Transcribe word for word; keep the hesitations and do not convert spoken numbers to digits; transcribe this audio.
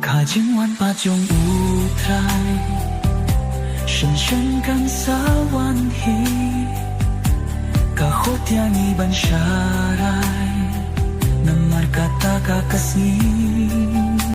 Ka jingwan pat jong U Trai, shen shen kan sa wan hi. Ka khotia ngi ban sharai, namar kata ka sngi.